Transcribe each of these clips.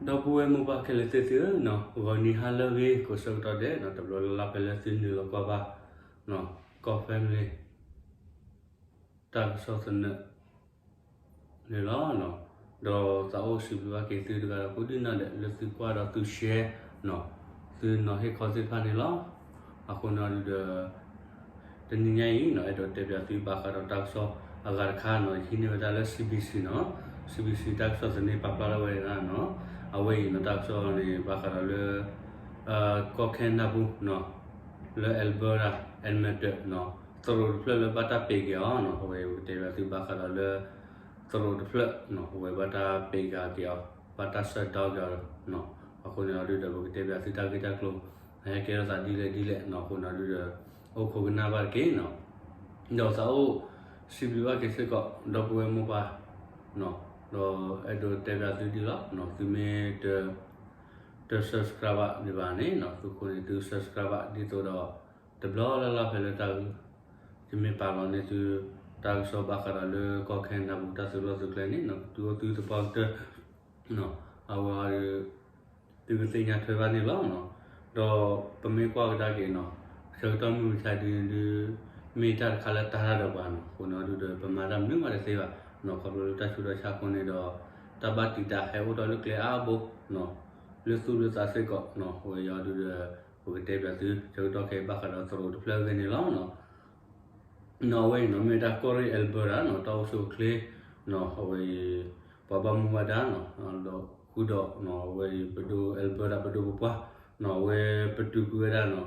ဒီပုၢ်ဝဲၢ်မိၢ်ပၢ်ခဲလၢာ်သ့ၣ်သုဧၢ, ဂီၤနံၤဟါလၢအဂ့ၤ ကိးဆၢကတီၢ်ဒဲး တဘျီလၢ်လၢ်ဖဲလၢသုနုာ်လီၤကွၢ်ဘၣ် ကီၢ် family တၢ်ကစီၣ်သနၢၣ်န့ၣ်လီၤ. ဒီးသးအိၣ်စံးဘျုးဘၣ်က့ၤသုတဂၤဒီးကိးဒံနီၢ်ဒဲး လၢသုကွၢ်ဒီးသု share သုနီၤဟ့ၣ်ခီသ့ၣ်တဖၣ်န့ၣ်လီၤ. အဃိန့ၣ်ဒုးဒီး တနံၤညါအံၤနီၤ အဲၣ်ဒိးတဲပၠးသုဘၣ်ဃးဒီးတၢ်ကစီၣ်အဂၤတခါနီၤ ဟံးန့ၢ်ဝဲဒၣ်လၢ CBC နီၤ, CBC တၢ်ကစီၣ်သန့ပာ်ဖျါထီၣ်ဝဲဒၣ်နီၤ, အဝဲအံၤနီၤ တၢ်ကစီၣ်န့ၣ် ဘၣ်ဃးဒီးလၢ ကီၢ် Canada ပူၤနီၤ လၢ Alberta Edmonton နီၤ သရိာ်တဖျၢၣ်လၢဘၣ်တၢ်ပံးက့ၤအီၤနီၤ အဝဲပကတဲပၠးသုဘၣ်ဃးဒီးလၢ သရိာ်တဖျၢၣ်နီၤ အဝဲဘၣ်တၢ်ပံးက့ၤအီၤ ဘၣ်တၢ် shutdown က့ၤအီၤနီၤ, အဃိန့ၣ်ဒုးဒီး ပကတဲပၠးသုတၢ်ဂ့ၢ်တၢ်ကျိၤ ဟဲကဲထီၣ်သးဒ်လဲၣ်ဒ်လဲၣ်နီၤ အဃိန့ၣ်ဒုးဒီး အိၣ်ခိးကနၣ်ဘၣ်တက့ၢ်နီၤ, ဒီးသးအိၣ်စံးဘျုးဘၣ်က့ၤစ့ၢ်ကီး ဒီပုၢ်ဝဲၢ်မိၢ်ပၢ် ဒီးအဲၣ်ဒိးတဲပၠးသုဒ်လီၤနီၤ သုမ့ၢ်တ တ subscribe ဘၣ်ဒံးဘၣ်န့ၣ်နီၤ သုးခိၣ်န့ၣ်သု subscribe ဘၣ် ဒ်သိးဒီး တဘျီလၢ်လၢ်ဖဲလၢတၢ် ယမ့ၢ်ပာ်လီၤန့ၢ်သု တၢ်ကစီၣ်ဘၣ်ဃးဒီးလၢကီၢ် Canada ပူၤတၢ်သုးလီၢ်သုးကျဲန့ၣ်နီၤ ကတုၤအိၣ်သုသပှၢ်ကတၢၢ် အဝဲ သုကသ့ၣ်ညါထွဲဘၣ်န့ၣ်လီၤ. ဒီးပမ့ၢ်ကွၢ်ကဒါက့ၤနီၤ ဆၢကတီၢ်မုၢ်မဆါဒ်န့ၣ်ဒုး မ့ၢ်တၢ်တခါလၢတၢ်တၢ်ဒီးပှၤနီၤ အဃိန့ၣ်ဒုးဒီး ပမၤတၢ်မနုၤမးတသ့ဘၣ်နီၤ ခီဖျိလၢတၢ်ဆူးတၢ်ဆါအဃိန့ၣ်ဒီး တၢ်ဘၣ်တံာ်တာ်ဟဲအိၣ်ထီၣ်လၢကျဲအါဘိနီၤ လၢသူၣ်လၢသးစ့ၢ်ကီးနီၤ အဝဲအံၤဒုးဒီး ပကတဲပၠးသု ဆၢကတီၢ်ခဲအံၤဘၣ်ဃးဒီးသရိာ်တဖျၢၣ်အဂ့ၢ်န့ၣ်လီၤ. နီၤ အဝဲအံၤနီၤ မ့ၢ်ဝဲဒၣ်ကီၢ်ရ့ၣ် Alberta နီၤ တၢ်အိၣ်ဆူၣ်အိၣ်ချ့နီၤ အဝဲအံၤ ပှၤဘၣ်မူဘၣ်ဒါနီၤ ဒီးဃုာ်ဒီးနီၤ အဝဲအံၤပဒိၣ် Alberta ပဒိၣ်ပပှၢ်နီၤ အဝဲပတုာ်ကွံာ်ဝဲဒၣ်နီၤ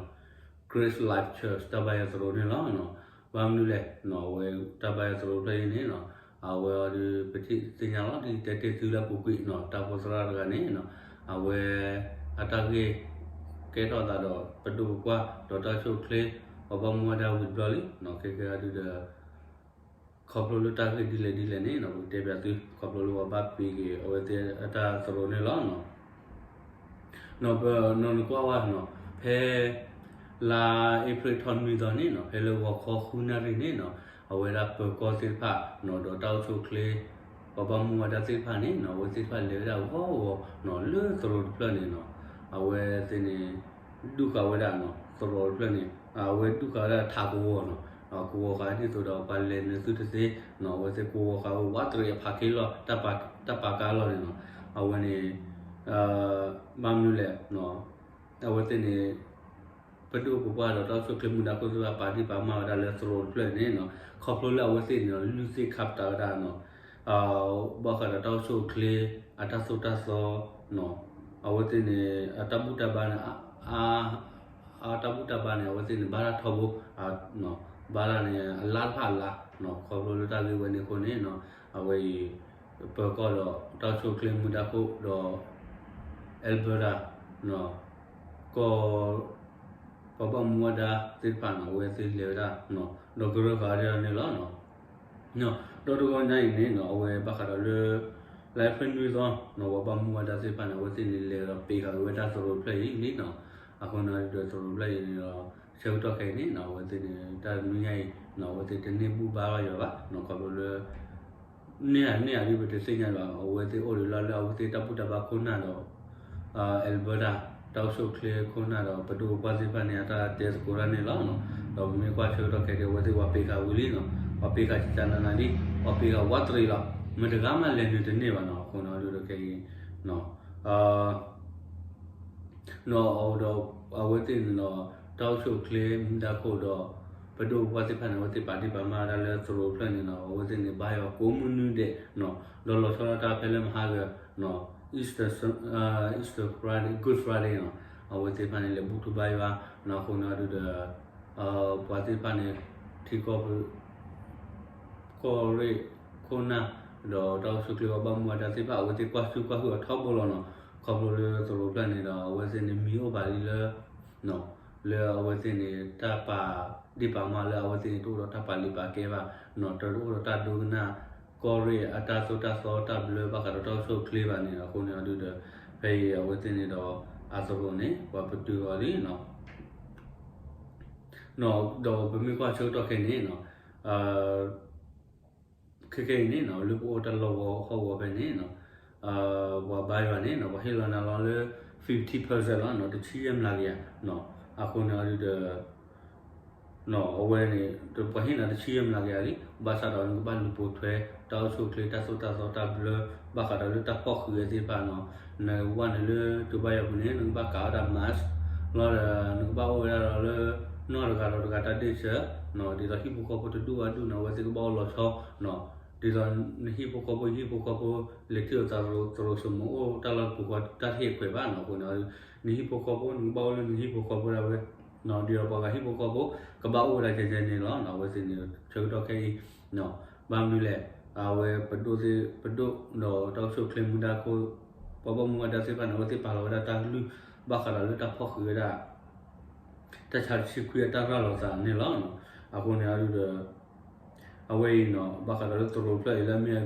Grace Life Church တၢ်ဘါယွၤသရိာ်န့ၣ်လီၤ. ဘၣ်မနုၤလဲၣ်နီၤ အဝဲတၢ်ဘါယွၤသရိာ်ဖျၢၣ်အံၤန့ၣ်နီၤ အဝဲအံၤဒုး ပထံၣ်သ့ၣ်ညါလီၤ ဒ်တဲတ့ၢ်သုလၢအပူၤကွံာ်နီၤ တၢ်အိၣ်ဖှိၣ်သရၣ်တဂၤန့ၣ်နီၤ အဝဲ အတၢ်ဂ့ၢ်ကဲထီၣ်သးဒီးပဒိၣ်ပပှၢ် ဒီးတၢ်အိၣ်ဆူၣ်အိၣ်ချ့ ပှၤဘၣ်မူဘၣ်ဒါဝံၤတဘျီလံနီၤ ခဲကဲအံၤဒုးဒီး ခီဖျိလၢတၢ်ဂ့ၢ်ဒ်လဲၣ်ဒ်လဲၣ်န့ၣ်နီၤ ပကတဲပၠးသု ခီဖျိလၢပှၤဘၣ်ပံးက့ၤအဝဲသ့ၣ်အတၢ်သရိာ်န့ၣ်လီၤ. နီၤ ပနီၤနကွၢ်ဝဲနီၤ ဖဲ လါအ့ဖြ့ၣ်ထီၣ်နွံသီန့ၣ်နီၤ ဖဲလၢဂီၤခီဃုနၣ်ရံၣ်န့ၣ်နီၤ အဝဲဒၣ်ပၢၤကီၢ်သ့ၣ်တဖၣ်နီၤ ဒီးတၢ်အိၣ်ဆူၣ်အိၣ်ချ့ ပှၤဘၣ်မူဘၣ်ဒါသ့ၣ်တဖၣ်န့ၣ်နီၤ အဝဲသ့ၣ်တဖၣ်လဲၤဝဲဒၣ်ဂီၤဂီၤနီၤ လၢသရိာ်တဖျၢၣ်န့ၣ်နီၤ အဝဲသ့ၣ်န့ၣ် ဒုးဃာ်ဝဲဒၣ်နီၤ သရိာ်တဖျၢၣ်န့ၣ် အဝဲဒုးဃာ်ဝဲဒၣ်ထးကဝီၤနီၤ ကဝီၤဃာ်ဒ်သိးဒီးပှၤလဲၤနုာ်သုတသ့ အဝဲသ့ၣ်ကဝီၤဃာ်ဝဲ ဝးတရံးအဖးက့လီၢ် တၢ်ပာ်ကါလီၢ်န့ၣ်နီၤ အဝဲန့ၣ် ဘၣ်မနုၤလဲၣ် အဝဲသ့ၣ်န့ၣ် ပဒိၣ်ပပှၢ်ဒီးတၢ်အိၣ်ဆူၣ်အိၣ်ချ့မူဒါခိၣ်သ့ၣ်တဖၣ် ပာ်ဒံးပာ်မၢ်ဝဲဒၣ်လၢသရိာ်တဖျၢၣ်န့ၣ်နီၤ ခီဖျိလၢအဝဲသ့ၣ်န့ၣ် လုၢ်သ့ၣ်ခါပတာ်ဝဲဒၣ်နီၤ ဘၣ်ဃးဒီးတၢ်အိၣ်ဆူၣ်အိၣ်ချ့ အတၢ်သိၣ်တၢ်သီ အဝဲသ့ၣ်န့ၣ် အတၢ်ဘူၣ်တၢ်ဘါန့ၣ် အတၢ်ဘူၣ်တၢ်ဘါန့ၣ် အဝဲသ့ၣ်န့ၣ် ဘၣ်တၢ်ထီဘိ ဘၣ်တၢ်န့ၣ် အလါတဖၣ်အလါ ခီဖျိလၢတၢ်ဂ့ၢ်ဝဲန့ၣ်အဃိန့ၣ်နီၤ အဝဲအံၤ ပၢၤကီၢ်ဒီးတၢ်အိၣ်ဆူၣ်အိၣ်ချ့မူဒါခိၣ်ဒီး Alberta ကီၢ် ပှၤဘၣ်မူဘၣ်ဒါသ့ၣ်တဖၣ်န့ၣ် အဝဲသ့ၣ်လဲၤဝဲဒၣ် ဒီးကရၢဃာ်ဒ်န့ၣ်လီၤ. ဒီးတဂီၤညါအံၤန့ၣ်နီၤ အဝဲဘၣ်ဃးဒီးလၢ လါအ့ဖြ့ၣ်နွံသီနီၤ ပှၤဘၣ်မူဘၣ်ဒါသ့ၣ်တဖၣ်န့ၣ် အဝဲသ့ၣ်န့ၣ်လဲၤဒီးပံးဃာ်က့ၤဝဲတၢ်သရိာ်တဖျၢၣ်အံၤလံနီၤ. အဃိန့ၣ်ဒီးသရိာ်တဖျၢၣ်အံၤန့ၣ်ဒီး ဆၢကတီၢ်ခဲအံၤန့ၣ်နီၤ အဝဲသ့ၣ်န့ၣ် တၢ်တနွံညါအံၤနီၤ အဝဲသ့ၣ်တန့ၢ်ဘူၣ်ဘါဘၣ်ယွၤဘၣ်နီၤ ခီဖျိလၢ န့ၢ်ဧါန့ၢ်ဧါဒ်ပတသ့ၣ်ညါဘၣ် အဝဲသ့ၣ်အိၣ်ဒံးလီၤလၢအဝဲသ့ၣ်တၢ်ဘူၣ်တၢ်ဘါခိၣ်နၢ်ဒီး Alberta တၢ်အိၣ်ဆူၣ်အိၣ်ချ့ခိၣ်နၢ်ဒီး ပဒိၣ်ပပှၢ်သ့ၣ်တဖၣ်န့ၣ် အတၢ်တဲသကိးတၢ်န့ၣ်လီၤ. ဒီးပမ့ၢ်ကွၢ်ဆၢကတီၢ်ခဲအံၤ အဝဲသ့ၣ်ပှၤပံးဃာ်ဝံၤလံနီၤ ပှၤပံးဃာ်စံးတၢ်နးနးလံ ပှၤပံးဃာ်ဝးတရံးလီၤ မတၤတဂၤမးလဲၤနုာ်တန့ၢ်ဘၣ်နီၤ. အဃိန့ၣ်ဒီးခဲအံၤ နီၤ ဒီးအဝဲသ့ၣ်န့ၣ်ဒီး တၢ်အိၣ်ဆူၣ်အိၣ်ချ့မူဒါခိၣ်ဒီး ပဒိၣ်ပပှၢ်သ့ၣ်တဖၣ်န့ၣ် အဝဲသ့ၣ်ပာ်ဒံးပာ်မၢ်ဝဲဒၣ်လၢသရိာ်တဖျၢၣ်န့ၣ်နီၤ အဝဲသ့ၣ်န့ၣ် ဘါယွၤကိးမုၢ်နွံဒဲးနီၤ ဒီးလီၤဆီဒၣ်တၢ်ဖဲလၢမဟါဂီၤနီၤ Easter Easter Friday Good Friday နီၤ အဝဲသ့ၣ်တဖၣ်န့ၣ် လဲၤဘူၣ်ထီၣ်ဘါယွၤနီၤ အဃိန့ၣ်ဒီး ပှၤသ့ၣ်တဖၣ်န့ၣ် ထံကီၢ် ကီၢ်ရ့ၣ်ခိၣ်နၢ် ဒီးတၢ်အိၣ်ဆူၣ်အိၣ်ချ့ပှၤဘၣ်မူဘၣ်ဒါသ့ၣ်တဖၣ် အဝဲသ့ၣ်ကွၢ်ဆူၣ်ကွၢ်ဟုၣ်အထီဘိလီၤနီၤ. ခီဖျိလၢသရိာ်တဖျၢၣ်န့ၣ်ဒီး အဝဲသ့ၣ်န့ၣ်မံအိၣ်ဘၣ်လံလၢ လၢအဝဲသ့ၣ်န့ၣ် တၢ်ပာ်ဒံးပာ်မၢ်လၢအဝဲသ့ၣ်န့ၣ် တအိၣ်ဒီးတၢ်ပာ်လံာ်ပာ်ကဲဘၣ်နီၤ တအိၣ်ဒီးတၢ်ဒိကနၣ် ကီၢ်ရ့ၣ်အတၢ်သိၣ်တၢ်သီတၢ်ဘျၢဘၣ်ဃးဒီးတၢ်အိၣ်ဆူၣ်အိၣ်ချ့ဘၣ်န့ၣ် အဃိန့ၣ်ဒီး ဖဲအံၤအဝဲသ့ၣ်န့ၣ်ဒီး အသရိာ်န့ၣ် ပှၤပတုာ်အီၤလံနီၤ ဒီးပမ့ၢ်ကွၢ်ဆၢကတီၢ်ခဲအံၤန့ၣ်နီၤ ခဲခဲအံၤန့ၣ်နီၤ လၢပအိၣ်တၢ်လီၢ်ဝီဟီၣ်ဝီဖဲန့ၣ်နီၤ ပှၤဘါယွၤန့ၣ် ပှၤဟ့ၣ်လီၤနၤလီၤလၢ fifty percent လီၤ တဆံယဲၢ်မျးကယၤ. အဃိန့ၣ်အဒုဒီး အဝဲန့ၣ် ပှၤဟ့ၣ်နၤတဆံယဲၢ်မျးကယၤလံ, ဘၣ်ဆၣ်ဒီးနကဘၣ်လူၤပိာ်ထွဲ တၢ်အိၣ်ဆူၣ်အိၣ်ချ့ တၢ်သိၣ်တၢ်သီတၢ်ဘျၢ ဘၣ်ဃးဒီးလၢတၢ်ဖီၣ်ဃံးဝဲသ့ၣ်တဖၣ်နီၤ. နဝဲန့ၣ်လၢကၠိဘါယွၤပူၤန့ၣ် နကဘၣ်ကးဝဲဒၣ် mask လီၤဒီး နကဘၣ်အိၣ်ဝဲဒၣ်ဒီးလၢ နီၢ်တဂၤဒီးတဂၤတၢ်ဒ့ၣ်စၢၤနီၤ. ဒ်သိးဟံၣ်ဖိဃီဖိတဒူၣ်ဘၣ်ဒူၣ်န့ၣ် အဝဲသ့ၣ်ကဘၣ်အိၣ်လီၤဆီနီၤ. ဒ်သိးနဟံၣ်ဖိဃီဖိ ယဟံၣ်ဖိဃီဖိ လဲၤထံၣ်လိာ်သးသရိာ်စိမိၤ အိၣ်တၢ်လီၢ်တပူၤဃီ တၢ်တဟ့ၣ်ခွဲးဘၣ်နီၤ. အဃိန့ၣ် နဟံၣ်ဖိဃီဖိ နကဘၣ်အိၣ်လၢနဟံၣ်ဖိဃီဖိဒၣ်ဝဲ ဒ်သိးပှၤဂၤဟံၣ်ဖိဃီဖိ ကဘၣ်အိၣ်ဝဲဒၣ်ကဲကဲန့ၣ်လီၤ. အဝဲသ့ၣ်န့ၣ် ဆၢကတီၢ်ခဲအံၤ ဘၣ်မနုၤလဲၣ်, အဝဲပဒိၣ်သ့ၣ် ပဒိၣ်ဒီးတၢ်အိၣ်ဆူၣ်အိၣ်ချ့မူဒါခိၣ် ပှၤဘၣ်မူဘၣ်ဒါသ့ၣ်တဖၣ်န့ၣ် အဝဲသ့ၣ်ပာ်လီၤဝဲဒၣ်တၢ်ကလုၢ် ဘၣ်ဃးဒီးလၢတၢ်ဖီၣ်ဃံးဝဲဒၣ် တၢ်ဆါတဆံခွံအတၢ်ရၤလီၤသးန့ၣ်လီၤ. အဃိန့ၣ်အဒုဒီး အဝဲအံၤနီၤ ဘၣ်ဃးဒီးလၢသရိာ်တဖျၢၣ်အံၤလၢအမ့ၢ်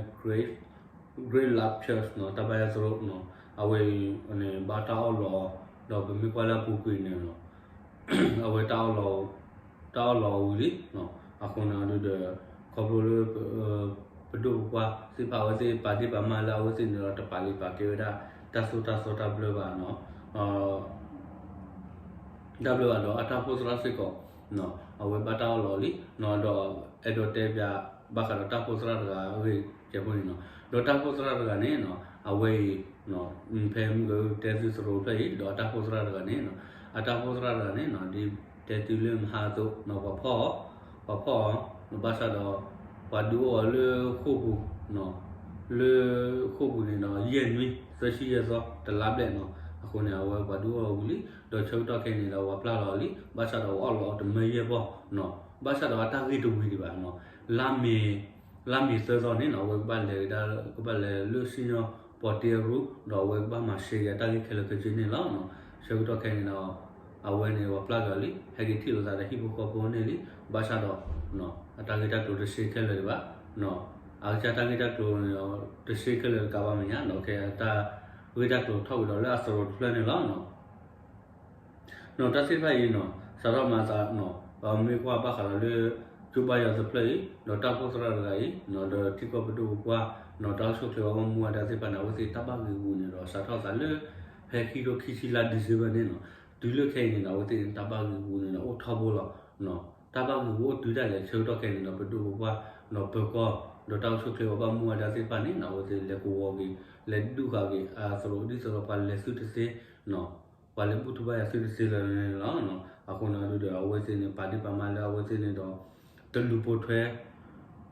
Great Love Church နီၤ တၢ်ဘါယွၤသရိာ်နီၤ အဝဲအံၤန့ၣ် ဘၣ်တၢ်အီၣ်လီးအီၤ ဒီးပမ့ၢ်ကွၢ်လၢအပူၤကွံာ်န့ၣ်နီၤ အဝဲ တၢ်အီၣ်လီးအီၤဝံၤလံ. အဃိန့ၣ်အဒုဒီး ခီဖျိလၢ ပဒိၣ်ပပှၢ်သ့ၣ်တဖၣ် အဝဲသ့ၣ်ပာ်ဒ့ၣ်ပာ်မၢ်လၢအဝဲသ့ၣ်န့ၣ်ဒီး တပာ်လံၤပာ်ကဲဝဲဒၣ် တၢ်သိၣ်တၢ်သီတၢ်ဘျၢဘၣ်နီၤ တၢ်ဘျၢဘၣ်ဒီးအတၢ်အိၣ်ဖှိၣ်သရၣ်စ့ၢ်ကီး အဝဲဘၣ်တၢ်အီၣ်လီးအီၤလံနီၤ. ဒီးအဲၣ်ဒိးတဲပၠး ဘၣ်ဃးဒီးတၢ်အိၣ်ဖှိၣ်သရၣ်တဂၤအဂ့ၢ်ကဲဖိန့ၣ်နီၤ. ဒီးတၢ်အိၣ်ဖှိၣ်သရၣ်တဂၤန့ၣ်နီၤ အဝဲအံၤ ဖဲမုၢ်ကတဲသုသရိာ်ဖျၢၣ်အံၤ ဒီးအတၢ်အိၣ်ဖှိၣ်သရၣ်တဂၤန့ၣ်နီၤ အတၢ်အိၣ်ဖှိၣ်သရၣ်တဂၤန့ၣ်နီၤ ဒ်တဲသုလၢမဟါအသိးနီၤ ပှၤဖီၣ်အီၤ ပှၤဖီၣ်အီၤ ဘၣ်ဆၣ်ဒီး ပှၤဒုးအိၣ်အီၤလၢဃိာ်ပူၤ လၢဃိာ်ပူၤန့ၣ်ဒီး ယဲၢ်နွံ သၢဆံယဲၢ်သီ တလါဘျဲၣ်နီၤ. အဃိန့ၣ် အဝဲပှၤဒုးအိၣ်အီၤဝံၤလံ ဒီးဆၢကတီၢ်ခဲအံၤန့ၣ်ဒီး ပှၤပျၢ်လီၤအီၤလံ ဘၣ်ဆၣ်ဒီးပှၤအီၣ်လီးအီၤတမၢယဲၢ်ဘီၣ်နီၤ. ဘၣ်ဆၣ်ဒီးအတၢ်ဂ့ၢ်တဝံၤဒံးဘၣ်နီၤ လါမ့ၤ လါမ့ၤသၢသီန့ၣ်နီၤ အဝဲကဘၣ်လဲၤ ကဘၣ်လဲၤလၢစံၣ်ညီၣ်ပီၤတ့အရူ ဒီးအဝဲကဘၣ်မၤရှဲက့ၤအတၢ်ဂ့ၢ်ခဲလၢာ်ခဲဆ့န့ၣ်လီၤ. ဆၢကတီၢ်ခဲအံၤန့ၣ်ဒီး အဝဲန့ၣ်ပှၤပျၢ်က့ၤအီၤလံ ဟဲက့ၤထံၣ်လိာ်သးဒီးဟံၣ်ဖိဃီဖိန့ၣ်လံ ဘၣ်ဆၣ်ဒီး အတၢ်ဂ့ၢ်တၢ်ကျိၤတဆှံခဲလၢာ်ဒံးဘၣ် အကစၢ်တၢ်ဂ့ၢ်တၢ်ကျိၤန့ၣ်ဒီး တဆှံခဲလၢာ်တကးဘၣ်မဲာ်ညါနီၤ ခဲအံၤအတၢ်ဂ့ၢ်တၢ်ကျိၤထီၣ်က့ၤဒီးလၢအသရိာ်တဖျၢၣ်န့ၣ်လီၤ. နီၤ တၢ်သ့ၣ်တဖၣ်အံၤနီၤ စးထီၣ်မၤသးနီၤ ပမ့ၢ်ကွၢ်ဘၣ်ဃးဒီးလၢ ကၠိဘါယွၤတဖျၢၣ်အံၤ ဒီးတၢ်အိၣ်ဖှိၣ်သရၣ်တဂၤအံၤနီၤ ဒီးထံကီၢ်ပဒိၣ်ပပှၢ်နီၤ တၢ်အိၣ်ဆူၣ်အိၣ်ချ့ပှၤဘၣ်မူဘၣ်ဒါသ့ၣ်တဖၣ်န့ၣ် အဝဲသ့ၣ်တၢ်ဘၣ်ဂ့ၤပူၤန့ၣ်ဒီး စးထီၣ်သးလၢ ဖဲခံကထိခံဆံလါ December န့ၣ်နီၤ တုၤလၢခဲအံၤန့ၣ်ဒီး အဝဲသ့ၣ်န့ၣ် တၢ်ဘၣ်ဂ့ၤပူၤန့ၣ်ဒီး အိၣ်ထီဘိလီၤ. တၢ်ဘၣ်ဂ့ၤပူၤအိၣ်တုၤဒၣ်လဲာ် ဆၢကတီၢ်ခဲအံၤန့ၣ်ဒီး ပဒိၣ်ပပှၢ်နီၤ ပၢၤကီၢ် ဒီးတၢ်အိၣ်ဆူၣ်အိၣ်ချ့ပှၤဘၣ်မူဘၣ်ဒါသ့ၣ်တဖၣ်န့ၣ်နီၤ အဝဲသ့ၣ်လဲၤကဝီၤက့ၤ လဲၤဒုးဃာ်က့ၤ အသရိာ်ဒ်သိးဒီးပှၤလဲၤသုတသ့နီၤ ပှၤလဲၤဘူၣ်ထီၣ်ဘါယွၤသုတသ့လၢၤန့ၣ်လီၤ. အဃိန့ၣ်ဒုဒီး အဝဲသ့ၣ်န့ၣ် ပာ်ဒ့ၣ်ပာ်မၢ်လၢအဝဲသ့ၣ်န့ၣ်ဒီး တလူၤပိာ်ထွဲ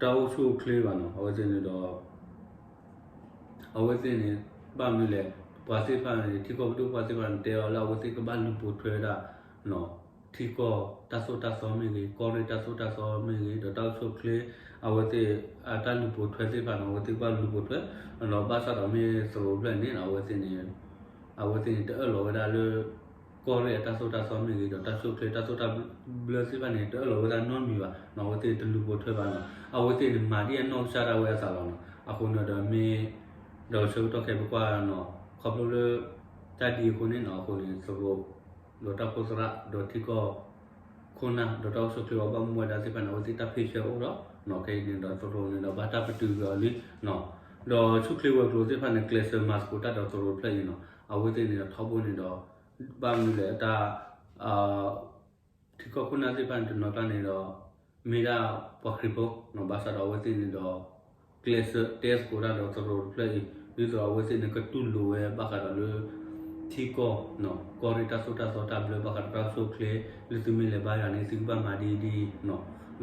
တၢ်အိၣ်ဆူၣ်အိၣ်ချ့ဘၣ်နီၤ အဝဲသ့ၣ်န့ၣ်ဒီး အဝဲသ့ၣ်န့ၣ် ဘၣ်မနုၤလဲၣ် ပှၤသ့ၣ်တဖၣ်န့ၣ် ထံကီၢ်ပဒိၣ်ပှၢ်သ့ၣ်တဖၣ်န့ၣ် တဲအီၤလၢအဝဲသ့ၣ်ကဘၣ်လူၤပိာ်ထွဲဝဲဒၣ် ထံကီၢ်တၢ်သိၣ်တၢ်သီမ့ၢ်ဂ့ၤ ကီၢ်ရ့ၣ်တၢ်သိၣ်တၢ်သီမ့ၢ်ဂ့ၤ ဒီးတၢ်အိၣ်ဆူၣ်အိၣ်ချ့ အဝဲသ့ၣ် အတၢ်လူၤပိာ်ထွဲသ့ၣ်တဖၣ်န့ၣ် အဝဲသ့ၣ်ကဘၣ်လူၤပိာ်ထွဲ ဒီးဘၣ်ဆၣ်ဒီးမ့ၢ်သရိာ်ဖျၢၣ်န့ၣ် အဝဲသ့ၣ်န့ၣ် အဝဲသ့ၣ်န့ၣ် တအၢၣ်လီၤဝဲဒၣ်လၢ ကီၢ်ရ့ၣ်အတၢ်သိၣ်တၢ်သီမ့ၢ်ဂ့ၤ ဒီးတၢ်အိၣ်ဆူၣ်အိၣ်ချ့ တၢ်သိၣ်တၢ်ဘျၢသ့ၣ်တဖၣ်န့ၣ် တအၢၣ်လီၤဝဲဒၣ်နီတမံၤဘၣ်နီၤ အဝဲသ့ၣ်တလူၤပိာ်ထွဲဘၣ်နီၤ အဝဲသ့ၣ်န့ၣ်မၤဒ်အနီၢ်ကစၢ်ဒၣ်ဝဲအသးလီၤနီၤ အဃိန့ၣ်ဒီးမ့ၢ် ဒီးဆၢကတီၢ်ခဲအံၤပကွၢ်နီၤ ခီဖျိလၢ တၢ်ဒ်အဃိန့ၣ်နီၤ အဃိန့ၣ် သရိာ် ဒီးတၢ်အိၣ်ဖှိၣ်သရၣ် ဒီးထံကီၢ် ခိၣ်နၢ် ဒီးတၢ်အိၣ်ဆူၣ်အိၣ်ချ့ပှၤဘၣ်မူဘၣ်ဒါသ့ၣ်တဖၣ်န့ၣ် အဝဲသ့ၣ်တၢ်ဖ့ဆၢအိၣ်ဒီးနီၤ ခဲအံၤန့ၣ်ဒီးသရိာ်န့ၣ်ဒီးဘၣ်တၢ်ပတုာ်ကွံာ်အီၤလံနီၤ ဒီးဆူၣ်ချ့ဝဲၤကျိၤသ့ၣ်တဖၣ်န့ၣ် ကျဲးစၢးမၤသကိးတၢ်ဒီးသရိာ်တဖျၢၣ်အံၤနီၤ အဝဲသ့ၣ်န့ၣ်ဒီးထီဘိန့ၣ်ဒီး ဘၣ်မနုၤလဲၣ်တၢ် ထံကီၢ်ခိၣ်နၢ်သ့ၣ်တဖၣ်န့ၣ် တနီၤကျါန့ၣ်ဒီး မ့ၢ်ဒၣ်ပှၤခရံာ်ဖိနီၤ ဘၣ်ဆၣ်ဒီးအဝဲသ့ၣ်န့ၣ်ဒီး ကျဲးစၢးတဲသကိးတၢ်ဒီးသရိာ်တဖျၢၣ်အံၤ ဒ်သိးအဝဲသ့ၣ်န့ၣ် ကတူၢ်လိာ်ဝဲဘၣ်ဃးဒီးလၢ ထံကီၢ် ကီၢ်ရ့ၣ်တၢ်သိၣ်တၢ်သီတၢ်ဘျၢဘၣ်ဃးဒီးတၢ်အိၣ်ဆူၣ်အိၣ်ချ့ လၢသုမ့ၢ်လဲၤဘါယွၤန့ၣ် သုကဘၣ်မၤဒ်အံၤဒ်အံၤနီၤ ဒီး သရိာ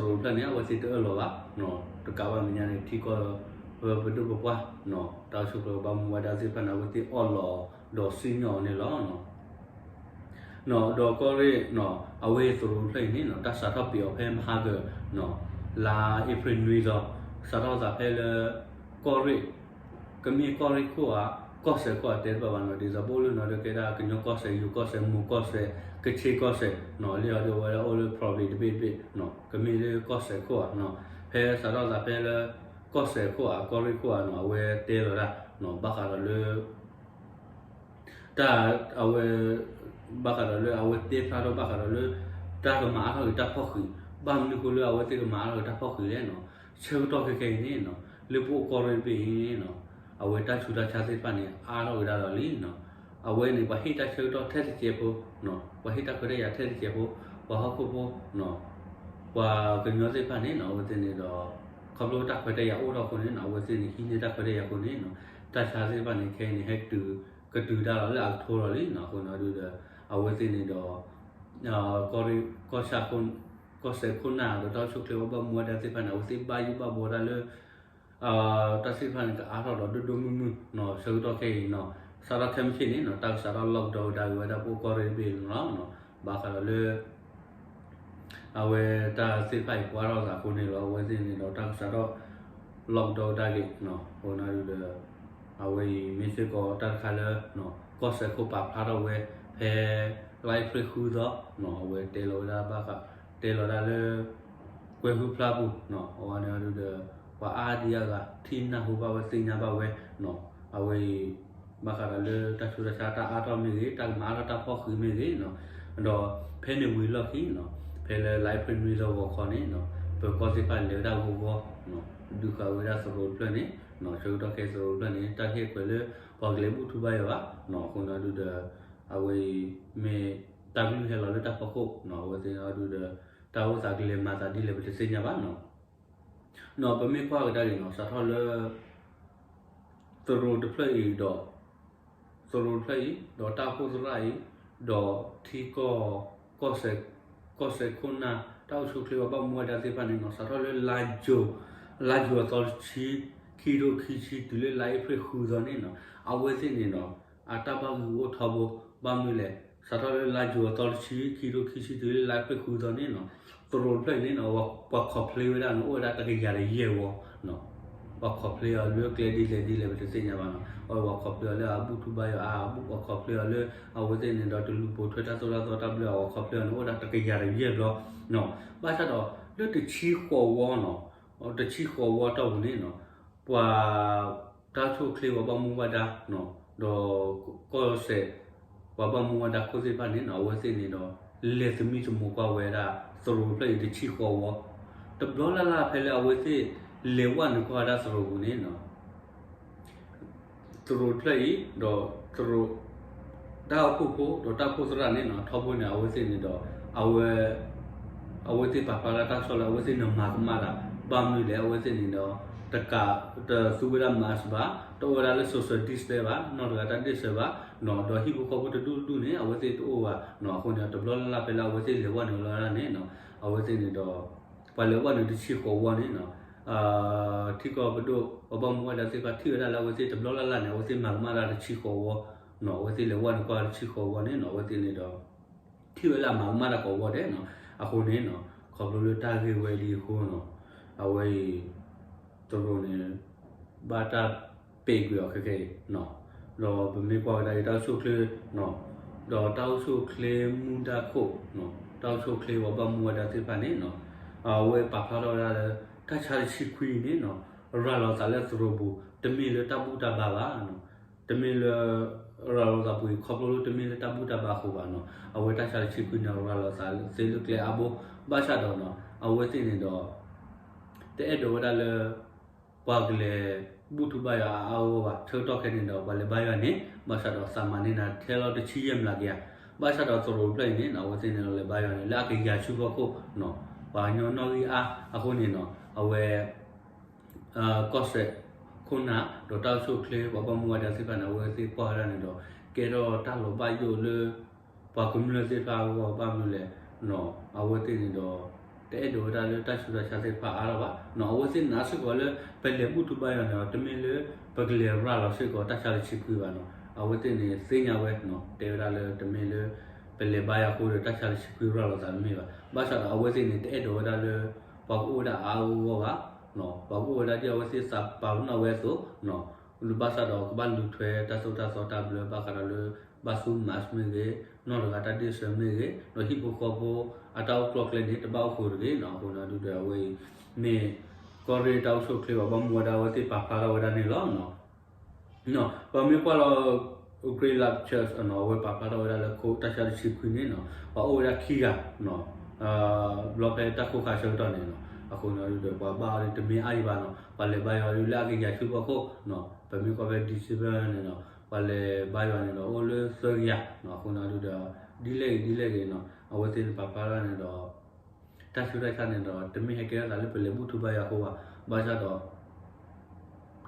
်တဖျၢၣ်န့ၣ် အဝဲသ့ၣ်တအၢၣ်လီၤဘၣ် တကးဘၣ်မဲာ်ညါန့ၣ် ထံကီၢ် ပဒိၣ်ပပှၢ် တၢ်အိၣ်ဆူၣ်အိၣ်ချ့ပှၤဘၣ်မူဘၣ်ဒါသ့ၣ်တဖၣ်န့ၣ် အဝဲသ့ၣ်အီၣ်လီၤဒီးစံၣ်ညီၣ်အီၤန့ၣ်လီၤ. ဒီးကီၢ်ရ့ၣ် အဝဲသရိာ်တဖျၢၣ်အံၤန့ၣ် တၢ်စးထီၣ်ပ့ၤအီၤဖဲမဟါက လါအ့ဖြ့ၣ်နွံသီ စးထီၣ်သးဖဲလၢ ကီၢ်ရ့ၣ် ကမ့ၢ်ကီၢ်ရ့ၣ်ခိၣ်ဧါ ကီၢ်စဲၣ်ခိၣ်ဧါ တဲတဘၣ်ဘၣ်နီၤ ဒ်သိးပအိၣ်လၢနီၤဒီးကဲဒၣ် ကညီကီၢ်စဲၣ် ယိၤကီၢ်စဲၣ် မွန်ကီၢ်စဲၣ် ကခ့ၣ်ကီၢ်စဲၣ်နီၤ လၢအဒိဝဲဒၣ်အိၣ်လၢ province တဘ့ၣ်တဘ့ၣ် ကမ့ၢ်လၢကီၢ်စဲၣ်ခိၣ်ဧါနီၤ ဖဲစးထီၣ်သးဖဲလၢ ကီၢ်စဲၣ်ခိၣ်ဧါ ကီၢ်ရ့ၣ်ခိၣ်ဧါနီၤ အဝဲတဲလီၤဒၣ် ဘၣ်ဃးဒီးလၢ တၢ် အဝဲ ဘၣ်ဃးဒီးလၢအဝဲတဲဖျါထီၣ်ဘၣ်ဃးဒီးလၢ တၢ်ကမၤအါထီၣ်က့ၤတၢ်ဖီၣ်ဃံး ဘၣ်မနုၤအဃိလၢအဝဲသ့ၣ်ကမၤအါထီၣ်က့ၤတၢ်ဖီၣ်ဃံးလဲၣ်နီၤ ဆၢကတီၢ်ခဲခဲအံၤန့ၣ်နီၤ လၢပအိၣ်ကီၢ်ရ့ၣ်တဘ့ၣ်အံၤန့ၣ်နီၤ, အဝဲတၢ်ဆူးတၢ်ဆါသ့ၣ်တဖၣ်န့ၣ် အါထီၣ်ကဒါဒီးလံနီၤ. အဝဲန့ၣ် ပှၤဟ့ၣ်တၢ်ဆၢကတီၢ်ထဲတစဲးဖိ, ပှၤဟ့ၣ်တၢ်ခွဲးတၢ်ယာ်ထဲတစဲးဖိ, ပှၤဟီၣ်ခိၣ်ဖိ, ပှၤကညီသ့ၣ်တဖၣ်န့ၣ်နီၤ, အဝဲသ့ၣ်န့ၣ်ဒီး ခီဖျိတၢ်ခွဲးတၢ်ယာ်အိၣ်ထီၣ်အဃိန့ၣ်နီၤ, အဝဲသ့ၣ်န့ၣ် ဟံးန့ၢ်တၢ်ခွဲးတၢ်ယာ်အဃိန့ၣ်နီၤ, တၢ်ဆါသ့ၣ်တဖၣ်န့ၣ် ခဲအံၤန့ၣ် ဟဲ ကတုၤတၢ်လီၤလၢအကထိလီၤလံနီၤ. အဃိန့ၣ်ဒုးဒီး အဝဲသ့ၣ်န့ၣ်ဒီး ကီၢ်ရ့ၣ် ကီၢ်ဆၣ် ကီၢ်စဲၣ်ခိၣ်နၢ် ဒီးတၢ်အိၣ်ဆူၣ်အိၣ်ချ့ပှၤဘၣ်မူဘၣ်ဒါသ့ၣ်တဖၣ်န့ၣ် အဝဲသ့ၣ်ဘၣ်ယိၣ်ဘၣ်ဘှီတၢ်လၢ တၢ်သ့ၣ်တဖၣ်န့ၣ် ကအါထီၣ်ဒီးဒိၣ်ဒိၣ်မုၢ်မုၢ်နီၤ. ဆၢကတီၢ်ခဲအံၤနီၤ, စးထီၣ်ခဲမုၢ်ဆ့ၣ်န့ၣ်နီၤ, တၢ်ကစးထီၣ် lockdown ကဒါက့ၤဝဲဒၣ်ပအိၣ်ကီၢ်ရ့ၣ်တဘ့ၣ်န့ၣ်လီၤ. ဘၣ်ဃးဒီးလၢ အဝဲတၢ်သ့ၣ်တဖၣ်အံၤ ပှၤထီၣ်သးအဃိန့ၣ်လီၤ. အဝဲသ့ၣ်န့ၣ်ဒီးတၢ်ကစးထီၣ် lockdown ကဒါက့ၤနီၤ. အဃိန့ၣ်ဒုးဒီး အဝဲအံၤမ့ၢ်စ့ၢ်ကီးတၢ်တခါလၢ ကီၢ်စဲၣ်ခိၣ်ပာ်ဖျါထီၣ်ဝဲ ဖဲ လါအ့ဖြ့ၣ်ဃုသီနီၤ, အဝဲတဲလီၤဝဲဒၣ်ဘၣ်ဃး တဲလီၤဒၣ်လၢ ကွဲၤဟူဖျါပူၤနီၤ. အဝဲန့ၣ်ဒုးဒီး ပှၤအါဒံအါဂၤ ထံၣ်နၢ်ဟူဘၣ်ဝဲသ့ၣ်ညါဘၣ်ဝဲနီၤ. အဝဲအံၤ ဘၣ်ဃးဒီးလၢတၢ်ဆူးတၢ်ဆါတၢ်အါထီၣ်မ့ၢ်ဂ့ၤ, တၢ်ကမၤအါထီၣ်တၢ်ဖီၣ်ဃံးမ့ၢ်ဂ့ၤနီၤ, ဒီးဖဲန့ၣ်ဝံၤလီၢ်ခံနီၤ, ဖဲလၢလါအ့ဖြ့ၣ်နွံသီဂီၤခီန့ၣ်နီၤ, ပၢၤကီၢ်သ့ၣ်တဖၣ်လဲၤဝဲဒၣ်ဂီၤဂီၤနီၤ, ဒုးဃာ်ဝဲဒၣ်သရိာ်တဖျၢၣ်န့ၣ်နီၤ. ဆၢကတီၢ်ခဲအံၤသရိာ်တဖျၢၣ်န့ၣ် တၢ်တဟ့ၣ်ခွဲးလၢ ပှၤကလဲၤဘူၣ်ထူဘါယွၤဘၣ်. အဃိန့ၣ်ဒုးဒီး အဝဲအံၤ မ့ၢ်တၢ်ကလုၢ်ဟဲလီၤလၢတၢ်ဖီခိၣ်နီၤ, အဝဲသ့ၣ်န့ၣ်ဒုးဒီး တၢ်အိၣ်သးကလဲၤမၤသးဒ်လဲၣ် ပတသ့ၣ်ညါဘၣ်နီၤ. ပမ့ၢ်ကွၢ်ကဒါက့ၤနီၤ, စးထီၣ်လၢ သရိာ်တဖျၢၣ်အံၤဒီး သရိာ်တဖျၢၣ်အံၤ ဒီးတၢ်အိၣ်ဖှိၣ်သရၣ်အံၤ ဒီးထံကီၢ် ကီၢ်စဲၣ် ကီၢ်စဲၣ်ခိၣ်နၢ် တၢ်အိၣ်ဆူၣ်အိၣ်ချ့ပှၤဘၣ်မူဘၣ်ဒါသ့ၣ်တဖၣ်န့ၣ်နီၤ, စးထီၣ်လၢ လါယူၤအသီတဆံ ခံထိခံဆံ တုၤလၢလါအ့ဖြ့ၣ်ဃုသီန့ၣ်နီၤ, အဝဲသ့ၣ်န့ၣ်ဒီး အတၢ်ဘၣ်ဂံာ်အိၣ်ထီဘိ ဘၣ်မနုၤလဲၣ်, စးထီၣ်လၢလါယူၤအသီတဆံ ခံထိခံဆံ တုၤလၢလါအ့ဖြ့ၣ်ဃုသီန့ၣ်နီၤ, သရိာ်တဖျၢၣ်အံၤန့ၣ်နီၤ, ပှၤ complain ဝဲဒၣ်န့ၣ် အိၣ်ဝဲဒၣ်တကယၤဒီးယဲၢ်ဝီနီၤ. ပှၤ complain အီၤလၢကျဲဒ်လဲၣ်ဒ်လဲၣ် ပတသ့ၣ်ညါဘၣ်နီၤ. အဝဲပှၤ complain အီၤလၢအဘူၣ်ထူဘါယွၤအါ, ပှၤ complain အီၤလၢ အဝဲသ့ၣ်န့ၣ်ဒီး တလူၤပိာ်ထွဲတၢ်သိၣ်တၢ်သီတၢ်ဘျၢ, အဝဲ complain အီၤန့ၣ် အိၣ်ဝဲဒၣ်တကယၤဒီးယဲၢ်ဘျီနီၤ. ဘၣ်ဆၣ်ဒီး လၢတဆံဃိးဝီနီၤ, တဆံဃိးဝီတီၢ်ပူၤန့ၣ်နီၤ, ပှၤ တၢ်အိၣ်ဆူၣ်အိၣ်ချ့ပှၤဘၣ်မူဘၣ်ဒါနီၤ, ဒီးကီၢ်စဲၣ် ပှၤဘၣ်မူဘၣ်ဒါခိၣ်သ့ၣ်တဖၣ်န့ၣ်နီၤ, အဝဲသ့ၣ်န့ၣ်ဒီး လဲၤသမံသမိးကွၢ်ဝဲဒၣ် သရိာ်တဖျၢၣ်အံၤတဆံဃိးဝီ, တဘျီလၢ်လၢ်ဖဲလၢအဝဲသ့ၣ် လဲၤဝဲနုာ်ကွၢ်ဝဲဒၣ်သရိာ်ပူၤန့ၣ်နီၤ သရိာ်တဖျၢၣ်အံၤ ဒီးသရိာ် တၢ်အိၣ်ဖှိၣ်ဖိ ဒီးတၢ်အိၣ်ဖှိၣ်သရၣ်န့ၣ်နီၤ, ထီဘိန့ၣ် အဝဲသ့ၣ်န့ၣ်ဒီး အဝဲ အဝဲသ့ၣ်ပာ်ဖျါဒၣ်တၢ်ကစီၣ်လၢ အဝဲသ့ၣ်န့ၣ်မၤကမၣ်တၢ်, ဘၣ်မနုၤလဲၣ် အဝဲသ့ၣ်န့ၣ်ဒီး တကး တသူဝဲဒၣ် mask ဘၣ်, တအိၣ်ဝဲဒၣ်လၢ social distance ဘၣ်, နီၢ်တဂၤတၢ်ဒ့ၣ်စၢၤဘၣ်, ဒီးဟံၣ်ဖိဃီဖိတဒူၣ်တဒူၣ်န့ၣ် အဝဲသ့ၣ်တအိၣ်ဘၣ်နီၤ. အဃိန့ၣ် တဘျီလၢ်လၢ်ဖဲလၢအဝဲသ့ၣ်လဲၤဝဲနုာ်လီၤဒၣ်န့ၣ်နီၤ, အဝဲသ့ၣ်န့ၣ်ဒီး ပှၤလဲၤဝဲနုာ်တဆံဃိးဝီန့ၣ်နီၤ, ထံကီၢ်ပဒိၣ် ပှၤဘၣ်မူဘၣ်ဒါသ့ၣ်တဖၣ်ထံၣ်ဝဲဒၣ်လၢအဝဲသ့ၣ်တဘျီလၢ်လၢ်န့ၣ် အဝဲသ့ၣ်မၤကမၣ်တၢ်တဆံဃိးဝီနီၤ, အဝဲသ့ၣ်လဲၤဝဲနုာ်ကွၢ်တဆံဃိးဝီန့ၣ်နီၤ, အဝဲသ့ၣ်န့ၣ်ဒီး ထံၣ်ဝဲလၢအမၤကမၣ်တၢ်ကိးဝီဒဲးနီၤ. အဃိန့ၣ်နီၤ ခီဖျိလၢတၢ်ဂ့ၢ်ဝဲဒ်အဃိနီၤ, အဝဲအံၤ သရိာ်န့ၣ် ဘၣ်တၢ်ပဲာ်ကွံာ်အီၤခဲခဲအံၤနီၤ, ဒီးပမ့ၢ်ကွၢ်ကဒါက့ၤ တၢ်အိၣ်ဆူၣ်အိၣ်ချ့နီၤ, ဒီးတၢ်အိၣ်ဆူၣ်အိၣ်ချ့မူဒါခိၣ်နီၤ, တၢ်အိၣ်ဆူၣ်အိၣ်ချ့ပှၤဘၣ်မူဘၣ်ဒါသ့ၣ်တဖၣ်န့ၣ်နီၤ, အဝဲပာ်ဖျါထီၣ်ဝဲဒၣ်လၢ တၢ်ဆါတဆံခွံအံၤန့ၣ်နီၤ, ရၤလီၤသးလၢသရိာ်ပူၤ တမ့ၢ်လၢတၢ်ဘူၣ်တၢ်ဘါဘၣ်နီၤ, တမ့ၢ်လၢ ရၤလီၤသးပူၤအံၤ ခီဖျိလၢတမ့ၢ်လၢတၢ်ဘူၣ်တၢ်ဘါအဃိဘၣ်နီၤ, အဝဲတၢ်ဆါတဆံခွံန့ၣ် ရၤလီၤသးသ့လၢကျဲအါဘိ, ဘၣ်ဆၣ်ဒီးနီၤ အဝဲသ့ၣ်န့ၣ်ဒီး တအဲၣ်ဒိးဝဲဒၣ်လၢ ပှၤကလဲၤဘူၣ်ထူဘါယွၤအါအါဂီၢ်ဂီၢ်ဘၣ်, ဆၢကတီၢ်ခဲအံၤန့ၣ်ဒီး ပှၤလဲၤဘါယွၤန့ၣ် ဘၣ်ဆၣ်ဒီးသးမၤန့ၢ်နၤထဲလီၤတဆံယဲၢ်မျးကယၤ, ဘၣ်ဆၣ်ဒီးသရိာ်တဖျၢၣ်အံၤန့ၣ်နီၤ အဝဲသ့ၣ်န့ၣ်ဒီးလဲၤဘါယွၤန့ၣ် လၢအကယၤဆူဖီခိၣ်နီၤ, ပှၤကညီနီၣ်ဂံၢ်အါအဃိန့ၣ်နီၤ အဝဲ ကီၢ်စဲၣ်ခိၣ်နၢ် ဒီးတၢ်အိၣ်ဆူၣ်အိၣ်ချ့ ပှၤဘၣ်မူဘၣ်ဒါသ့ၣ်တဖၣ်န့ၣ် အဝဲသ့ၣ်ကွၢ်ဝဲဒၣ်န့ၣ်ဒီး ကဲထီၣ်တၢ်လီၤဘၣ်ယိၣ်လၢ ပှၤကမျၢၢ်သ့ၣ်တဖၣ်အဂီၢ် ဘၣ်မနုၤလဲၣ်နီၤ, အဝဲသ့ၣ်န့ၣ်ဒီး တအဲၣ်ဒိးဝဲဒၣ်လၢတၢ်ဆူးတၢ်ဆါသ့ၣ်တဖၣ်အါထီၣ်ဘၣ်နီၤ, အဝဲသ့ၣ်နာ်စ့ၢ်ကီးလၢ ပလဲၤဘူၣ်ထူဘါယွၤန့ၣ်ဒီး တမ့ၢ်လၢ ပကလဲၤရၤလီၤစ့ၢ်ကီးတၢ်ဆါတဆံခွံဘၣ်နီၤ, အဝဲသ့ၣ်န့ၣ်သ့ၣ်ညါဝဲနီၤ, တဲဝဲဒၣ်လၢတမ့ၢ်လၢ ပလဲၤဘါယွၤအဃိဒီး တၢ်ဆါတဆံခွံရၤလီၤသးတမ့ၢ်ဘၣ်, ဘၣ်ဆၣ်ဒီးအဝဲသ့ၣ်န့ၣ် တအဲၣ်ဒိးဝဲဒၣ်လၢ ပှၤကအိၣ်ဝဲဒၣ်အါအါဂီၢ်ဂီၢ်ဘၣ်နီၤ, ပှၤကအိၣ်ဝဲဒၣ်ဒ်အဝဲသ့ၣ်သးပာ်ပနီၣ်ဝဲအသိးနီၤ, ဘၣ်ဆၣ်ဒီးကဘၣ်လူၤထွဲတၢ်သိၣ်တၢ်သီတၢ်ဘျၢ ဘၣ်ဃးဒီးလၢ ဘၣ်သူ mask မ့ၢ်ဂ့ၤ, နီၢ်တဂၤတၢ်ဒ့ၣ်စၢၤမ့ၢ်ဂ့ၤ, ဒီးဟံၣ်ဖိဃီဖိအတၢ်အိၣ်ကျီၢ်ကျဲန့ၣ် တဘၣ်အိၣ်ဃုာ်တဂ့ၤနီၤ, အဃိန့ၣ်ဒုးဒီးအဝဲအံၤ မ့ၢ်ကီၢ်ရ့ၣ်တၢ်အိၣ်ဆူၣ်အိၣ်ချ့ပှၤဘၣ်မူဘၣ်ဒါအဝဲသ့ၣ်ပာ်ဖျါထီၣ်ဝဲဒၣ်န့ၣ်လီၤနီၤ. ပမ့ၢ်ကွၢ်လီၤ Great Love Church နီၤ, အဝဲပာ်ဖျါထီၣ်ဝဲဒၣ်လၢခိၣ်တၢ်ဆါတဆံခွံန့ၣ်နီၤ, ပှၤအိၣ်ဝဲဒၣ်ခံဂၤနီၤ, ဘျီဖဲတၢ်ခိၣ်ခါဆၢကတီၢ်န့ၣ်နီၤ, အဃိန့ၣ်ဒုးဒီး ပှၤဘါအီၤဒုးတမ့ၢ်အါယံၤဘၣ်နီၤ, ပှၤလဲၤဘါယွၤဒုးလၢအကယၤဆူဖီခိၣ်နီၤ, ပမ့ၢ်ကွၢ်ဖဲ December န့ၣ်နီၤ, ပှၤလဲၤဘါယွၤန့ၣ်ဒီး အိၣ်လၢသၢကယၤနီၤ, အဃိန့ၣ်ဒုးဒီး ဒ်လဲၣ်ဂ့ၤဒ်လဲၣ်ဂ့ၤနီၤ, အဝဲသ့ၣ်န့ၣ်ပာ်ဖျါထီၣ်န့ၣ်ဒီး တၢ်ဆူးတၢ်ဆါန့ၣ်ဒီး တမ့ၢ်ဟဲကဲထီၣ်သးလၢပလဲၤဘူၣ်ထူဘါယွၤအဃိဘၣ်, ဘၣ်ဆၣ်ဒီး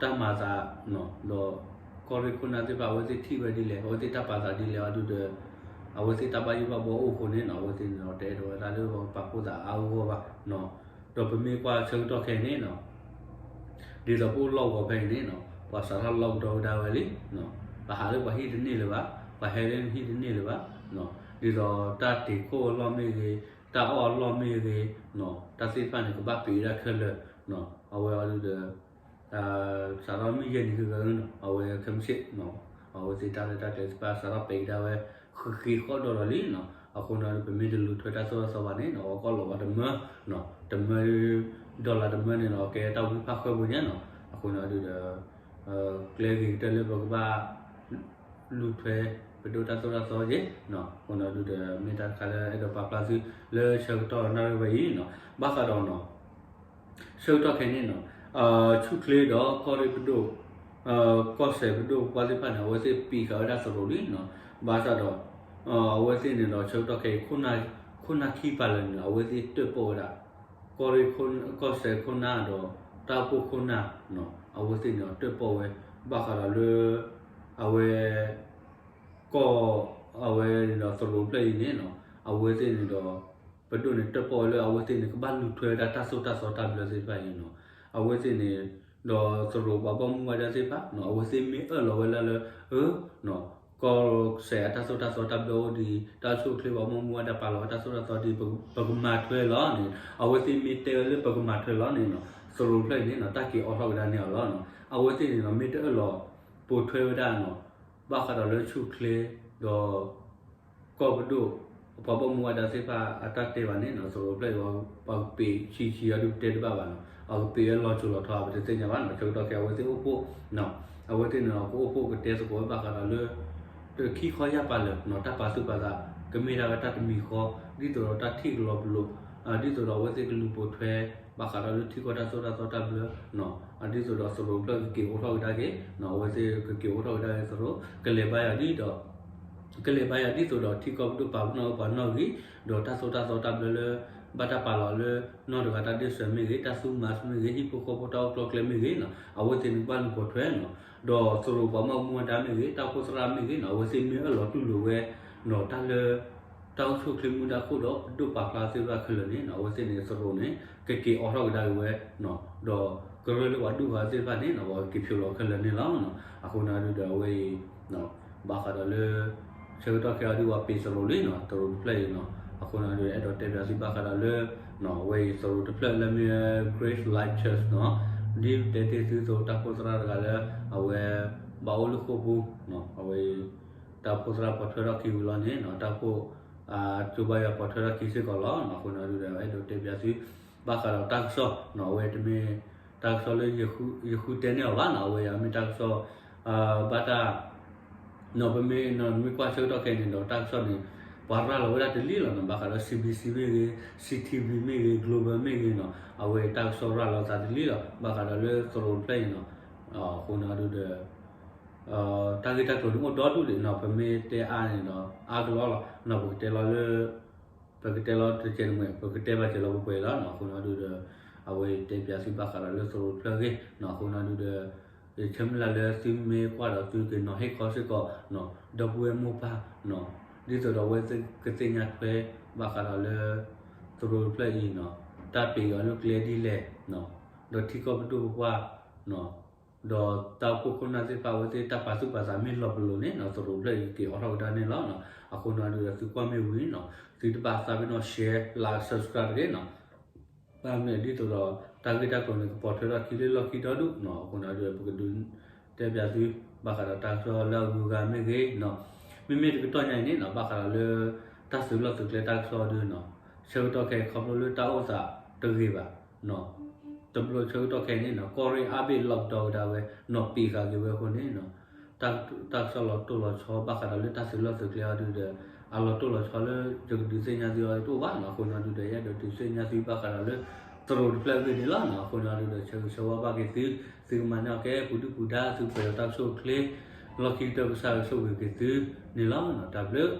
တၢ်မၤသးနီၤ, ဒီးကီၢ်ရ့ၣ်ခိၣ်နၢ်သ့ၣ်တဖၣ် အဝဲသ့ၣ်ထံၣ်ဝဲဒ်လဲၣ်, အဝဲသ့ၣ်တၢ်ပာ်သးဒ်လဲၣ်အီၤဒုးဒီး အဝဲသ့ၣ်တၢ်ဘၣ်ယိၣ်ဘၣ်ဘှီအိၣ်အဃိန့ၣ်နီၤ, အဝဲသ့ၣ်န့ၣ်ဒီး တအဲၣ်ဒိးဝဲဒၣ်လၢပပာ်ဖှိၣ်သးအါအါဂီၢ်ဂီၢ်ဘၣ်နီၤ, ဒီးပမ့ၢ်ကွၢ်ဆၢကတီၢ်ခဲအံၤန့ၣ်နီၤ ဒ်သိးပအိၣ်လီၢ်ကဝီၤဖဲအံၤန့ၣ်နီၤ, ပှၤစးထီၣ် lockdown ကဒါဝဲလံနီၤ, ပဟးလၢပှၤဟံၣ်တန့ၢ်လၢၤဘၣ်, ပှၤဟဲလၢဟံၣ်တန့ၢ်လၢၤဘၣ်နီၤ, ဒ်သိးတၢ်တ့ၢ်ခိၣ်အလီၢ်မ့ၢ်ဂ့ၤ, တၢ်အီၣ်အလီၢ်မ့ၢ်ဂ့ၤနီၤ, တၢ်သ့ၣ်တဖၣ်န့ၣ် ကဘၣ်ပံးဝဲဒၣ်ခဲလၢာ်နီၤ, အဝဲအီၤဒုးဒီး စးထီၣ်မုၢ်ယဲၢ်နံၤဂ့ၤဂ့ၤနီၤ, အဝဲခဲမုၢ်ဆ့ၣ်နီၤ, အဝဲသ့ၣ်တၢ်ရဲၣ်တၢ်ကျဲၤသ့ၣ်တဖၣ် စးထီၣ်ပဲာ်ကဒါဝဲ ဃံးဃံးဃီၣ်ဒီးလီၤလံနီၤ, အဃိန့ၣ်ဒုး ပမ့ၢ်တလူၤထွဲတၢ်သိၣ်တၢ်သီဘၣ်န့ၣ်နီၤ, အဝဲကီၢ်လီၤဝဲတမၢနီၤ, တမၢ dollar တမၢန့ၣ်နီၤ, ကဲတၢ်ဝံဖးဃၢပူၤညါနီၤ, အဃိန့ၣ်ဒုးဒီး ကျဲဂ့ၤကတၢၢ်လၢပကဘၣ် လူၤထွဲ ပဒိၣ်တၢ်သိၣ်တၢ်သီက့ၤနီၤ, အဃိန့ၣ်ဒုးဒီး မ့ၢ်တၢ်တခါလၢအဲၣ်ဒိးပာ်ဖျါသု လၢဆၢကတီၢ်နၣ်ရံၣ်ဝဲအံၤနီၤ, ဘၣ်ဃးဒီးနီၤ ဆၢကတီၢ်ခဲအံၤန့ၣ်နီၤ, ဆူၣ်ချ့ဒီးကီၢ်ရ့ၣ်ပဒိၣ် ကီၢ်စဲၣ်ပဒိၣ်ပပှၢ်သ့ၣ်တဖၣ်န့ၣ် အဝဲသ့ၣ်ပံးဃာ်ဝဲဒၣ်သရိာ်လံနီၤ, ဘၣ်ဆၣ်ဒီး အဝဲသ့ၣ်န့ၣ်ဒီး ဆၢကတီၢ်ခဲအံၤ ခိၣ်နၢ်ခံပာ်လၢာ်န့ၣ် အဝဲသ့ၣ်တၢၣ်ပီၣ်ဝဲဒၣ် ကီၢ်ရ့ၣ် ကီၢ်စဲၣ်ခိၣ်နၢ်ဒီး တၢ်အိၣ်ဖှိၣ်ခိၣ်နၢ်နီၤ, အဝဲသ့ၣ်န့ၣ်ဒီးတၢၣ်ပီၣ်ဝဲ ဘၣ်ဃးဒီးလၢ အဝဲ ကီၢ် အဝဲန့ၣ်ဒီးသရိာ်ဖျၢၣ်အံၤန့ၣ်နီၤ, အဝဲသ့ၣ်န့ၣ်ဒီး ပဒိၣ်န့ၣ်တၢၣ်ပီၣ်ဝဲလၢအဝဲသ့ၣ်န့ၣ် ကဘၣ်လူၤထွဲဝဲဒၣ်တၢ်သိၣ်တၢ်သီတၢ်ဘျၢသ့ၣ်တဖၣ်အံၤနီၤ, အဝဲသ့ၣ်န့ၣ် ဒီးသရိာ်ပှၤဘၣ်မူဘၣ်ဒါသ့ၣ်တဖၣ်နီၤ, အဝဲသ့ၣ်မ့ၢ်အၢၣ်လီၤဝဲဒၣ်လၢ အၢ ကီၢ်စဲၣ်အတၢ်သိၣ်တၢ်သီတၢ်ဘျၢအိၣ်ဒံး, တၢ်အိၣ်ဆူၣ်အိၣ်ချ့ပှၤဘၣ်မူဘၣ်ဒါပာ်လီၤဝဲတၢ်သိၣ်တၢ်သီဒံး ပကမၤထွဲလီၤန့ၣ်, အဝဲသ့ၣ်မ့ၢ်တဲဝဲလၢပကမၤထွဲလီၤန့ၣ်နီၤ, သရိာ်ဖျၢၣ်အံၤန့ၣ်နီၤ တၢ်က့ၤအိးထီၣ်ကဒါန့ၢ်အီၤလီၤနီၤ, အဝဲသ့ၣ်န့ၣ်နီၤ မ့ၢ်တအၢၣ်လီၤပိာ်ထွဲဝဲဒၣ်နီၤ, ဘၣ်ဃးဒီးလၢဆူၣ်ချ့ ဒီး ကီၢ်ပဒိၣ် ပှၤဘၣ်မူဘၣ်ဒါသ့ၣ်တဖၣ်အတၢ်တဲဘၣ်န့ၣ်နီၤ, သရိာ်ဖျၢၣ်အံၤ ပှၤကပံးဆံးဆံးအီၤဒုးပတဲတဘၣ်ဘၣ်နီၤ, အကပံးဝဲလီၤစိၤလီၤထီ ပတသ့ၣ်ညါဘၣ်နီၤ, ဆၢကတီၢ်ခဲအံၤ အဝဲသ့ၣ်အိၣ်ဖှိၣ်နီၤ, အဝဲသ့ၣ်န့ၣ်ဒီး ကအိၣ်ဖှိၣ်ကတဲသကိးဝဲဘၣ်ဃးဒီးလၢ တခံခီယၢ်ပာ်လၢာ်နီၤ, တၢ်ပာ်သူၣ်ပာ်သး ကမ့ၢ်ဒၣ်ဝဲတၢ်တမံၤဃီ, ဒ်သိးဒီးတၢ်ထံၣ်ကလီၤပလိာ်, ဒ်သိးဒီးအဝဲသ့ၣ်ကလူၤပိာ်ထွဲ ဘၣ်ဃးဒီးလၢထံကီၢ်တၢ်သိၣ်တၢ်သီတၢ်ဘျၢနီၤ, ဒ်သိးဒီးသရိာ်ဖျၢၣ်ကက့ၤအိးထီၣ်ကဒါက့ၤနီၤ, အဝဲသ့ၣ်ကက့ၤအိးထီၣ်ကဒါက့ၤသရိာ် ကလဲၤဘါယွၤဒ်ဒီး ကလဲၤဘါယွၤဒ်သိးဒီးထံကီၢ်ပဒိၣ်ပာ်ပနီၣ်ပှၤနီၣ်ဂံၢ်, ဒီးတၢ်သိၣ်တၢ်သီတၢ်ဘျၢလၢ ဘၣ်တၢ်ပာ်လီၤလၢ နီၢ်တဂၤတၢ်ဒ့ၣ်စၢၤမ့ၢ်ဂ့ၤ, တၢ်သူမၤမ့ၢ်ဂ့ၤ, ဟံၣ်ဖိဃီဖိတၢ်အိၣ်ကျီကျဲမ့ၢ်ဂ့ၤနီၤ, အဝဲသ့ၣ်န့ၣ်ကဘၣ်လူၤပိာ်ထွဲနီၤ, ဒီးသရိာ်ပှၤဘၣ်မူဘၣ်ဒါမ့ၢ်ဂ့ၤ, တၢ်အိၣ်ဖှိၣ်သရၣ်မ့ၢ်ဂ့ၤနီၤ, အဝဲသ့ၣ်မ့ၢ်အၢၣ်လီၤတူၢ်လိာ်ဝဲနီၤ, တၢ်လၢ တၢ်အိၣ်ဆူၣ်ချ့မူဒါခိၣ်ဒီးပဒိၣ်ပာ်ဖျါသ့ၣ်တဖၣ်ခဲလၢာ်န့ၣ်နီၤ, အဝဲသ့ၣ်န့ၣ်သရိာ်န့ၣ် ကက့ၤအိးထီၣ်ကဒါက့ၤဝဲနီၤ, ဒီးကရၢလၢပှၤဒူၣ်ဂၤသ့ၣ်တဖၣ်န့ၣ်နီၤ, ပှၤကက့ၤဖျိးလီၤခဲလၢာ်န့ၣ်လီၤနီၤ, အဃိန့ၣ်ဒုးဒီးအဝဲအံၤ ဘၣ်ဃးဒီးလၢ ဆၢကတီၢ်ခဲအံၤဒုး ပှၤပံးသရိာ်လံနီၤ, သရိာ်တဖျၢၣ်အံၤနီၤ, အဃိန့ၣ်ဒုး အဲၣ်ဒိးတဲပၠးသုဘၣ်ဃးဒီးလၢ အဝဲအံၤသရိာ်တဖျၢၣ်လၢမ့ၢ် Grace Life Church နီၤ, ဒ်တဲတ့ၢ်သုသရိာ်တၢ်ခိၣ်သရၣ်တဂၤလၢ အဝဲ ဘၣ်အိၣ်လၢဃိာ်ပူၤနီၤ, အဝဲအံၤ တၢ်ခိၣ်သရၣ်ပိာ်ထွဲထီၣ်ခံဝံၤလီၤန့ၣ်နီၤ, တၢ်ခိၣ် ကၠိဘါယွၤပိာ်ထွဲထီၣ်ခံစ့ၢ်ကီးလီၤနီၤ, အဃိန့ၣ်ဒုးဒီး အဲၣ်ဒိးတဲပၠးသု ဘၣ်ဃးဒီးတၢ်ကစီၣ်နီၤ, အဝဲတမ့ၢ် တၢ်ကစီၣ်လၢ ယဃုတဲန့ၢ်အီၤဘၣ်နီၤ, အဝဲအံၤမ့ၢ်တၢ်ကစီၣ် ဘၣ်တၢ် နီၤ, ပမ့ၢ် မ့ၢ်ကွၢ်ဆၢကတီၢ်ခဲအံၤန့ၣ်ဒီး တၢ်ကစီၣ်န့ၣ် ပှၤရၤလီၤဝဲဒၣ်တလံလီၤနီၤ, ဘၣ်ဃးဒီး CBC မ့ၢ်ဂ့ၤ, CTV မ့ၢ်ဂ့ၤ, Global မ့ၢ်ဂ့ၤနီၤ, အဝဲတၢ်ကစီၣ်ရၤလီၤသးတလံလီၤ, ဘၣ်ဃးဒီးလၢသရိာ်တဖျၢၣ်အံၤနီၤ, အဃိန့ၣ်ဒုးဒီး တၢ်ဂ့ၢ်တၢ်ကျိၤန့ၣ်အိၣ်ဒီဒူၣ်ဒံးနီၤ, ပမ့ၢ်တဲအါန့ၣ်ဒီး အါကလီလီၤနီၤ, ပကတဲလီၤလၢ ပကတဲလီၤတကဲးတမှဲး, ပကတဲဘၣ်ကဲလီၤပှဲၤပှဲၤလီၤနီၤ, အဃိန့ၣ်ဒုးဒီး အဝဲတဲပၠးသုဘၣ်ဃးဒီးလၢသရိာ်တဖျၢၣ်အဂ့ၢ်နီၤ, အဃိန့ၣ်ဒုးဒီး ယဆၢမုၢ်လၢ်လၢသုမ့ၢ်ကွၢ်ဒီးသုကနီၤဟ့ၣ်ခီစ့ၢ်ကီးနီၤ, ဒီပုၢ်ဝဲၢ်မိၢ်ပၢ်နီၤ, ဒ်သိးဒီးအဝဲသ့ၣ်ကသ့ၣ်ညါထွဲ ဘၣ်ဃးဒီးလၢ သရိာ်တဖျၢၣ်အံၤနီၤ, တၢ်ပ့ၤအီၤလၢကျဲဒ်လဲၣ်နီၤ, ဒီးထံကီၢ်ပဒိၣ်ပပှၢ်နီၤ, ဒီးတၢ်အိၣ်ဖှိၣ်ခိၣ်နၢ်သ့ၣ်တဖၣ်အဝဲသ့ၣ်တၢ်ပာ်သူၣ်ပာ်သးမ့ၢ်လီၤပလိာ်န့ၣ်နီၤ, သရိာ်တဖျၢၣ်အံၤကက့ၤအိးထီၣ်ကဒါန့ၣ်လီၤနီၤ, အဃိန့ၣ်ဒုးဒီးသုကွၢ်မ့ၢ်ဝံၤနီၤ, သုတဘၣ်သးပ့ၤနီၣ် share, like, subscribe တဂ့ၤနီၤ ဘၣ်မနုၤဒ်သိးဒီး တၢ်ဂ့ၢ်တၢ်ကျိၤန့ၣ် ကပိာ်ထွဲထီၣ်ခံလၢလီၢ်ခံဒီဒူၣ်နီၤ, အဃိန့ၣ်ဒုး ပကဒုးတဲပၠးသု ဘၣ်ဃးဒီးတၢ်ကစီၣ်လၢအဂုၤအဂၤမ့ၢ်ဂ့ၤနီၤ, မ့မ့ၢ်တကတီၢ်ညါအံၤန့ၣ်နီၤ, ဘၣ်ဃးဒီးလၢ တၢ်သုးလီၢ်သုးကျဲတၢ်ကစီၣ်ဒုးနီၤ, ဆၢကတီၢ်ခဲအံၤခီဖျိလၢတၢ်အိၣ်သးတဂ့ၤဘၣ်နီၤ, တဘျီဆၢကတီၢ်ခဲအံၤန့ၣ်နီၤ, ကီၢ်ရ့ၣ်အါဘ့ၣ် lockdown ကဒါဝဲနီၤ, ပံးဃာ်က့ၤဝဲအဃိန့ၣ်နီၤ တၢ်ကစီၣ်လီၤတိၢ်လီၤဆီ ဘၣ်ဃးဒီးလၢတၢ်သုးလီၢ်သုးကျဲအီၤဒုးဒီး အလီၤတိၢ်လီၤဆီလၢ ယကဒုးသ့ၣ်ညါသုအီၤတအိၣ်ဘၣ်နီၤ, အဃိန့ၣ်ဒုးဒီး ယအဲၣ်ဒိးဒုးသ့ၣ်ညါသုဘၣ်ဃးဒီးလၢ သရိာ်တဖျၢၣ်အဂ့ၢ်န့ၣ်လီၤ. အဃိန့ၣ်ဒီး ဆၢဂ့ၤဆၢဝါဘၣ်က့ၤသု, သုကမၤန့ၢ်အီၤကဲ ပူၤဒုၣ်ပူၤဒါ သုပှဲၤဒီးတၢ်ကဆိၣ်အိၣ်ချ့, လီၢ်ခံကတၢၢ်ကစၢ်ယွၤကဆိၣ်ဂ့ၤက့ၤသုန့ၣ်လီၤ. တၢ်ဘျုး